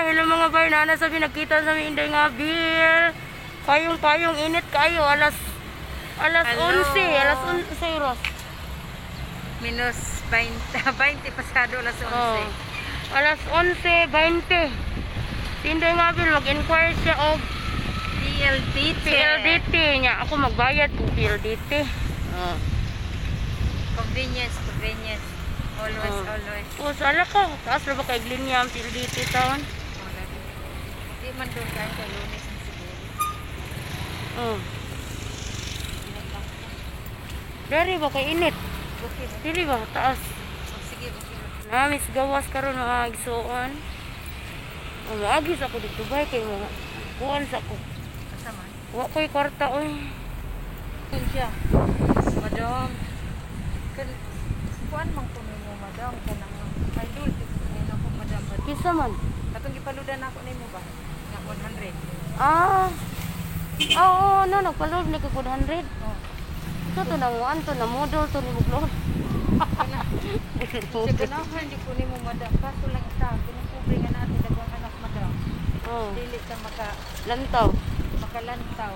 Hello, mga bay, nana sabi nagkita sa mi Inday nga beer. Payong payong, init kayo, alas alas Hello. 11, alas 11 oras. Minus 20, 20 pasado alas 11. Oh. Alas 11:20. Si Inday nga Bill mag-inquire siya og PLDT. PLDT niya. Ako magbayad kung PLDT. Oh. Convenience, convenience. Always, Oh. always. Oh, sala ka. Taas na ba kay linya ang PLDT taon? Wala. Di man doon kayo kay Lunes ang siguro. Oh. Dari ba kay init? Okay ba? Dili ba taas? Oh, sige, okay ba? Namis gawas karon, mga igsuon. Oh, maagis ako dito bay kay mga kuan sa ko. Asa man? Wa ko'y kwarta oy. Yun siya. Madam. Kan kuan man ko nimo, madam, kanang idol ko nimo ko, madam. Kinsa man? Katong gipaludan ako nimo ba? Nga 100. Ah. Ah, oo, no, nagpa-load ni kag 100. Oh. Ito to nang kuan to na model to ni Muglod. Kana siya ganahan di ko nimo, madam. Kaso lang isa, kinukubre nga natin daghang anak, madam. Oh, Dili ka maka lantaw. Makalantaw.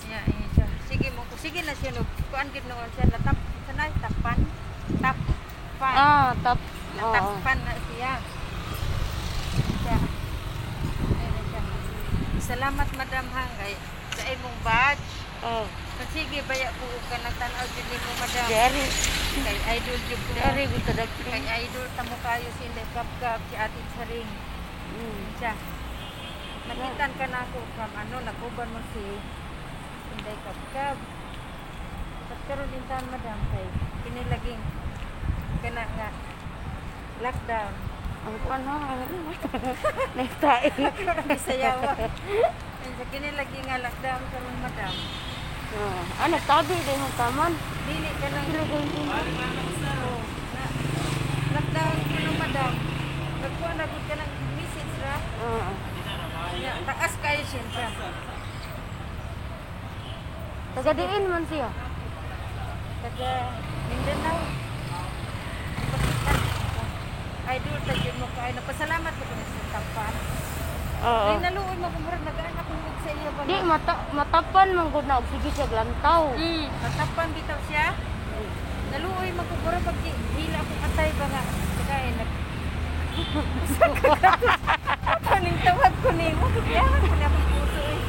Ya, eh, siya. Sige mo ko. Sige na siya no. Kuan gid noon siya natap sanay tapan. Tapan. Ah, tap. Oo. Natakpan na siya. Siya. Ayun na siya. Salamat, madam, hangay sa imong badge. Oh, Sige baya ko ka nang tan-aw jud nimo, madam. Dari, Kay idol jud ko. dari gusto Kay dagpin. idol tamo kayo si Inday Kapkap, si Ate Charing. Siya. Nakitan ka na ako from ano, naguban mo si Inday Kapkap. At karon din taon, madam, kay kinilaging kana nga lockdown. Ang kuan ha. Nagtain. Bisayawa. Sa kinilagi nga lockdown karon, madam. Oh, ah, nagtabi din mo taman. Dili ka nang Sila gawin. Oh, na, lockdown ko no, madam. Nagkuha na gud ka ng message ra. Oo. Ya, taas kayo siya siya. Taga diin man siya. Taga Mindanao. Pakita. Idol ta jud mo kayo. Napasalamat ko sa tapan. Oo. Di naluoy mo kung murag nagaan ako og sa iya ba. Di mata matapan man gud na og sige siya lantaw. Matapan bitaw siya. Naluoy man ko murag pag hila akong atay ba nga. Kaya nag kaning tawag ko nimo. Kaya ko na akong puso eh.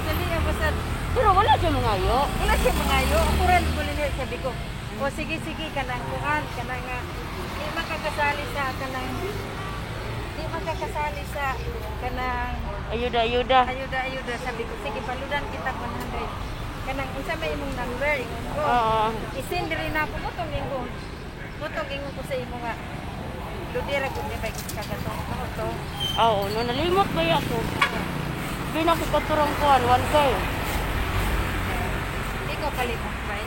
Dali ang basta Pero wala siya mangayo. Wala siya mangayo. Ako rin ko nila sabi ko. O sige sige, kanang kuan kanang nga di makakasali sa kanang di makakasali sa kanang Ayuda, ayuda. Ayuda ayuda, sabi ko, sige, paludan kita 100. Kanang unsa may imong number, ingon ko. Oo. I-send rin ako mo tong ingon. Mo tong ingon ko sa imo nga. Ludira gud ni bay kagatong mo to. Oo, no nalimot ba ako? Di na ko katurang kuan 1K. Di ko kalimot bay.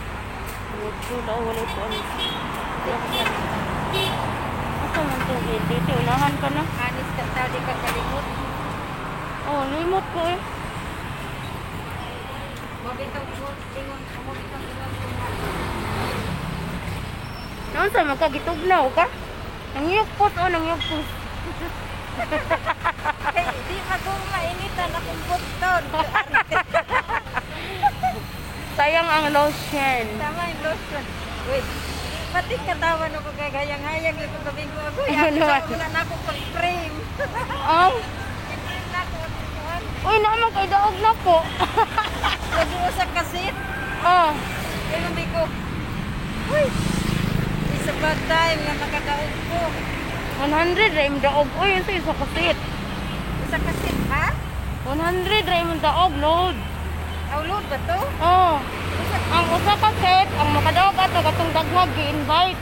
Medyo daw wala ko ano. Di ako Asa man to dito unahan pa na. Anis ka tao di ka kalimot. Oh, limot ko eh. Mo bitong ingon ingon mo bitong ingon ko nga. Noon sa magkagitugnaw ka? Nangyugpos oh, nangyugpos. Kay di ako mainitan akong buton. Sayang ang lotion. Tama yung lotion. Wait. Pati katawa no ko kay gayang-hayang ko gabi ko ako. Ano Ano man? wala na ako pag-frame. Oh, I-frame na ako ang kuan. uy, naman kay daog na po. Nag-uusap kasi. Oh, Kaya sabi ko, uy, it's a bad time nga makadaog ko. 100 ra imong daog. Uy, unsa isa kasit? Isa kasit, ha? 100 ra imong daog load. Aw, load ba to? Oh, Usa, ang usa ka set, ang makadaog ato katong daghag gi-invite.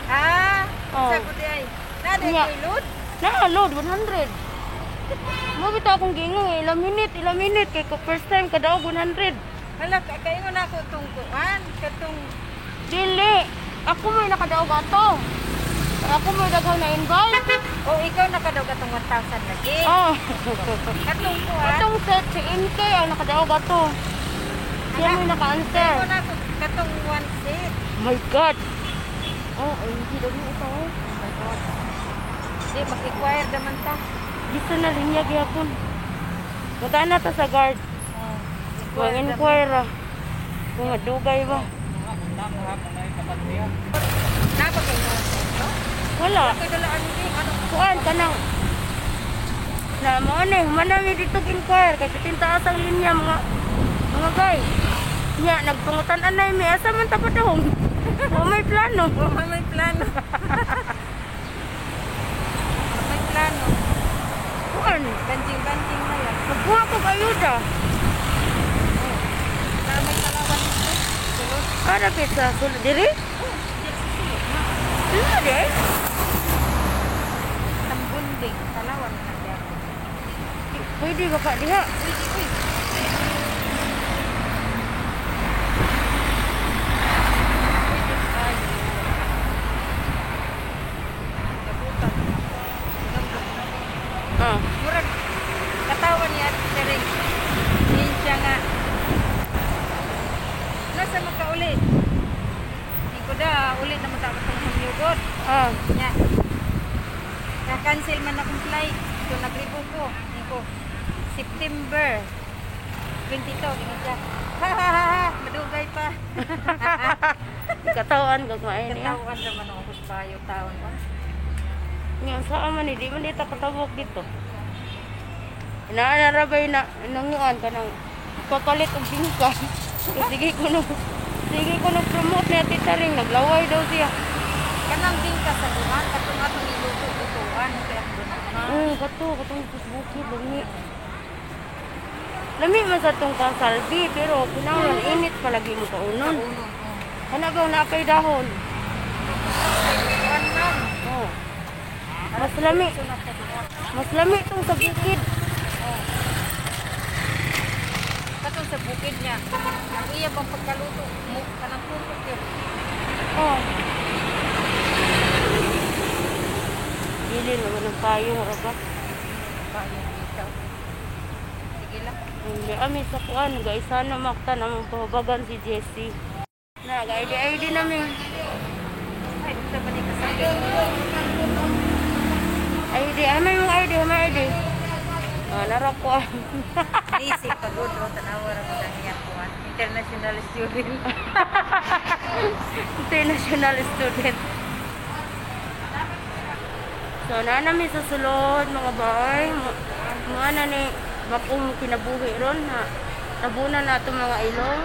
Ah, Oh. sa ko di ay. Nada Nya. ko load? Na load 100. Mo bitaw akong giingon eh, ilang minute, ilang minute kay ko first time kadaog 100. Hala, kaingon ako tong kuan, katong Dili. Ako may nakadaog ato. Ako may daghang na invite. O ikaw nakadaog atong 1,000 lagi. Oh. Katong kuan. Atong set si MK ang nakadaog ato. Siya may naka-answer. Kaingon ako katong one set. My God. Oh, ay hindi daw ito. Oh my God. Di, mag-inquire naman ta. Gusto na linya gyapon. Mutaan na ta sa guard. Oh. Kung inquire ra. Kung madugay ba. Napakay na sa inyo? Wala. Kay dala ano ni ano? Kuan ka nang na mo na human dito inquire kay bitin taas ang linya mga guy. Nya nagpangutan anay mi asa man ta padong. Wa may plano. Wa may plano. Wa may plano. Kuan, Banjing-banjing na lang. magkuha kog ayuda. Na may talawan dito. Sulod. Ara pizza sul diri? Oh, di sa sulod na. Ano di? Tambunding. Talawan na diyan. Pwede ba ka diha? Uy, uy. Pwede tayo. Kabutan. Ah. Murag, katawa ni Ate Charing. Yun siya nga. Nasa makauli? Hindi ko da, uli na matapos ang humyugod. Ah. Nya. Na-cancel man akong flight. So, nagribo ko. Hindi ko, September 22. Ingat siya. Ha ha ha ha! Madugay pa. Katawan kag maay niya. Katawan naman ako sa bayo taon ba? Nga saan man eh, di man dito katabok dito. Inaanarabay na nanguan ka ng papalit og bingka. Sige ko no promote ni Ate Charing, naglaway daw siya. Kanang bingka sa duman, katong atong iluto lutuan kay ang duman. Kato katong bukid lami. Lami man sa tong kasalbi pero kinahanglan init palagi mo kaunon. Uno. Oh. Kana ba napay dahon? Kay lutuan man. Oh. Mas lami, Sunod sa duman. mas lami tong sa bukid. Oh. Katong sa bukid niya. Ang iya bang pagkaluto mo kanang putok yun. Oh. Dili naman ang payong ra ba? Bayo dito. Sige lang. Hindi kami sa kuan, gaisa na makta na pahubagan si Jessie. Na, ga-ID namin. Ay, unsa ba ni kasakit? ID, ay may mga ID, may ID. Ah, narap ko ah. Easy pagod ro tanawa ra ko niya kuan. International student. International student. So, na namin sa sulod, mga bay. Mga na ni bakong kinabuhi ron na tabunan na itong mga ilong.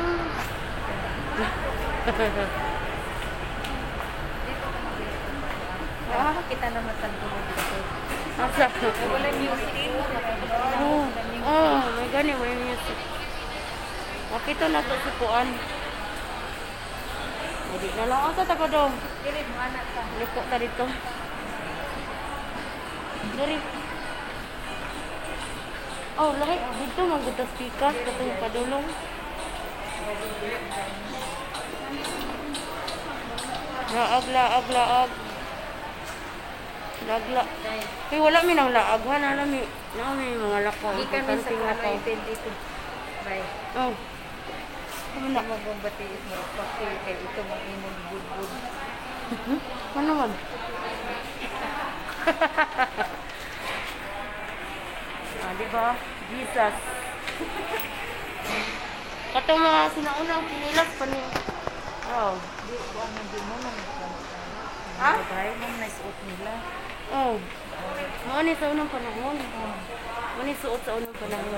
Ah, kita naman sa dulo dito. Asa? Ay, wala music. Oh, oh, may gani, may music. Makita na to si Puan. Hindi na lang ako sa daw. Dili mo anak ka. Liko ta dito. Diri. Oh, lahi dito man gud tas pikas katong padulong. Laag, laag, laag. Lagla. Kay wala mi nang laag ha, na mi na mi mga lakaw. Gikan mi sa Importante nga kuan lakaw. event dito. Bye. Oh. Ano na? Mo bombatiis mo pakil kay ito mo imong budbud. Ano man? Ah, di ba? Jesus. Katong mga sinaunang pinilas pa ni. Oh. Di ko ang hindi mo nang Ha? Babae mo na suot nila. Oh. Mao ni sa unang panahon. Mao ni suot sa unang panahon.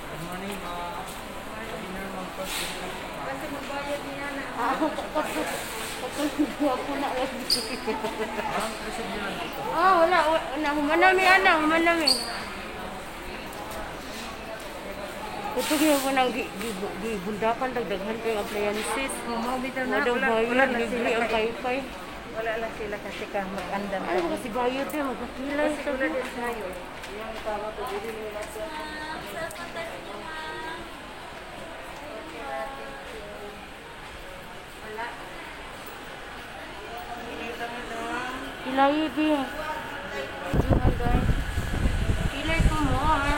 Good morning, ma. Dinner, ma'am. Kasi magbayad niya na. Ah, kato ako na lagi. Ma'am, reserve niyo lang dito. Ah, wala, wala. Humanami, ana, humanami. Ito kaya ko nang gibundakan, dagdaghan kayong appliances. Oh, mao bitaw na Wala wala bayad, wala lang libre sila ang kay, kaypay. wala lang sila kasi ka mag-andam. Ano ba kasi bayad eh, magkakilay. Kasi wala din tayo. Pilay, bi. Pilay ko mo, ha?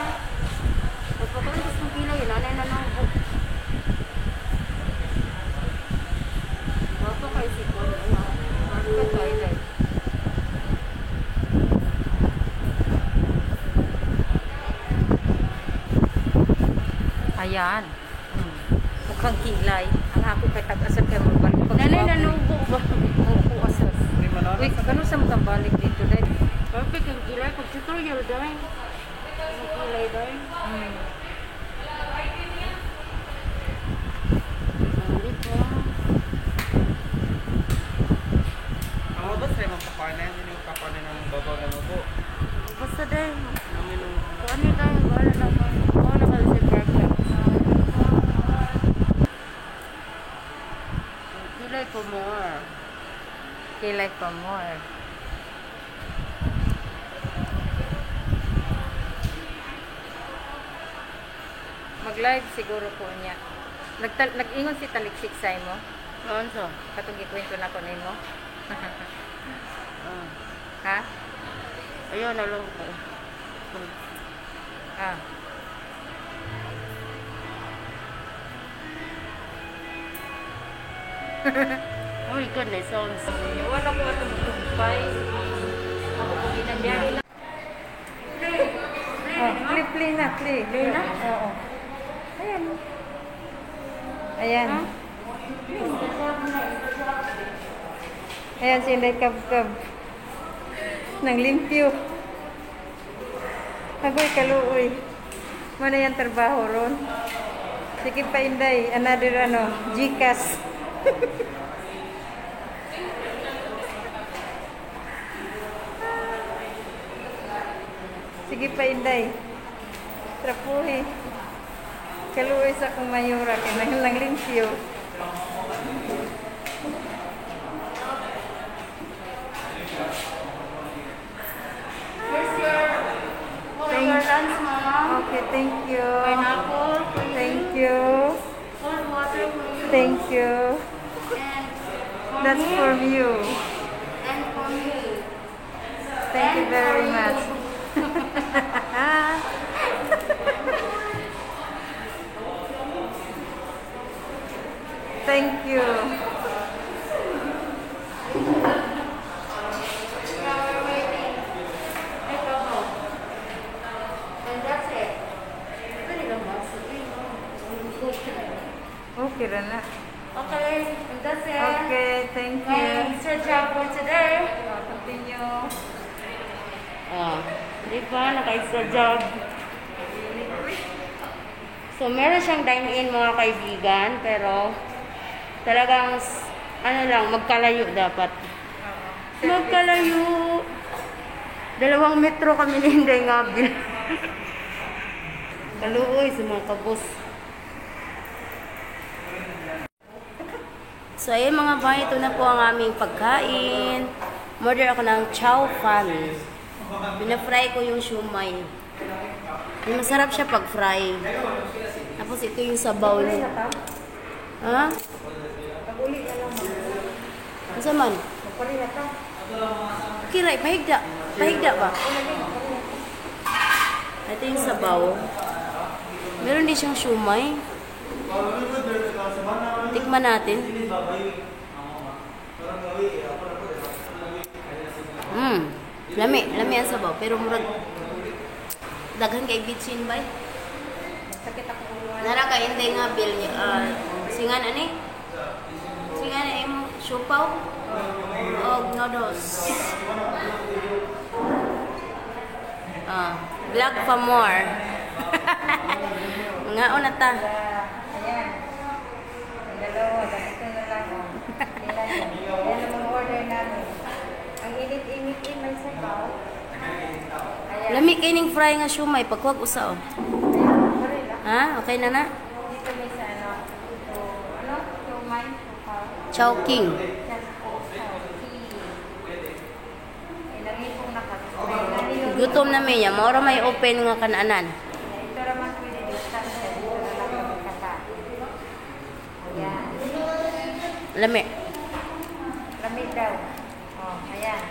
Magpapakain sa pilay, nanay na nang buk. Bato kayo si Kon. Ano ka toilet? Ayan. Mukhang kilay. Ang ako kay tag-asar kay magbalik. Pag Nanay, nanubo ba? Oo, asas. Hindi man Uy, kano sa mga balik dito dahil? Perfect ang kilay. Pag tutorial, dahil. Ang kilay, dahil. Hindi po. Ang mabas rin ang paparnan, yun yung paparnan ng babaw ng ubo. Basta dahil. Namin ng Kung ano tayo, bahala na ako. Ako na kayo sa perfect. Kilay ko more. Kilay pa more. Mag-live siguro ko niya. Nag-ingon si Taliksik sa imo. Noon so. Katong gikwento na ko nimo. Ah. Ha? Ayun, alam ko. Ah. Oh my goodness, sounds. Wala ko atong tumpay. Ako ko ginagbiyahe na. Oh, play, play na, play. Play na? Oo. Ayan. Ayan. Ayan si Inday Kabkab. Nang limpyo. Agoy kaluoy. Mana yan trabaho ron. Sige pa Inday, another ano, Gcash. Sige pa Inday. Trapuhi. Kaluoy sa akong mayura kay nang lang limpyo. Here's your, for your lunch, Mama. Okay, thank you. Pineapple for you. Thank you. Cold water for you. Thank you. And for That's me. from you. And for me. Thank you And very for much. you. Thank you. Yeah, we're waiting. Ay, kako. And that's it. Pwede lang ba? Sige, no. Okay ra na. Okay, and that's it. Okay, thank My you. extra job for today. Oh, continue. Ah, di ba? Naka-extra job. So, meron siyang dine-in, mga kaibigan, pero talagang, ano lang, magkalayo dapat. Magkalayo. 2 metro kami ni Inday Ngabil. Kaluoy sa mga kabus. So, ayun mga bay, ito na po ang aming pagkain. Order ako ng chow fan. Pina-fry ko yung siomai. Yung masarap siya pag-fry. Tapos ito yung sabaw niya. Ha? Pag-uli na lang. Asa man? Magpariha ta. Kiray, pahigda. Pahigda ba? Ito yung sabaw. Meron din siyang siomai. Tikman natin. Lami, lami ang sabaw. Pero murag daghan kay bitsin bay. Sakit ako ulo. Nara ka hindi nga bill niya. Ah, singan ani? Singan ani mo siopaw og noodles. Ah, vlog pa more. Mga na ta. Ayan. Ang dalawa. Ganito na lang. Oh. Tingnan niyo. Ayan ang mga order namin. Ang init-init eh, may sabaw. Ayan. Lami kay ning fry nga siomay pagkuwag usa oh. Ayan. Sorry lang. Ha? Okay na na? Dito may sa ano. Ito, ano? Siomai, siopaw. Chowking. Just po, tea. Ay, nangipong naka-display. Gutom na mi niya. Maura may open nga kananan. Ito raman pwede distance. Dito na lang kami kata. Ayan. Lami. Lamig daw. Oh, ayan.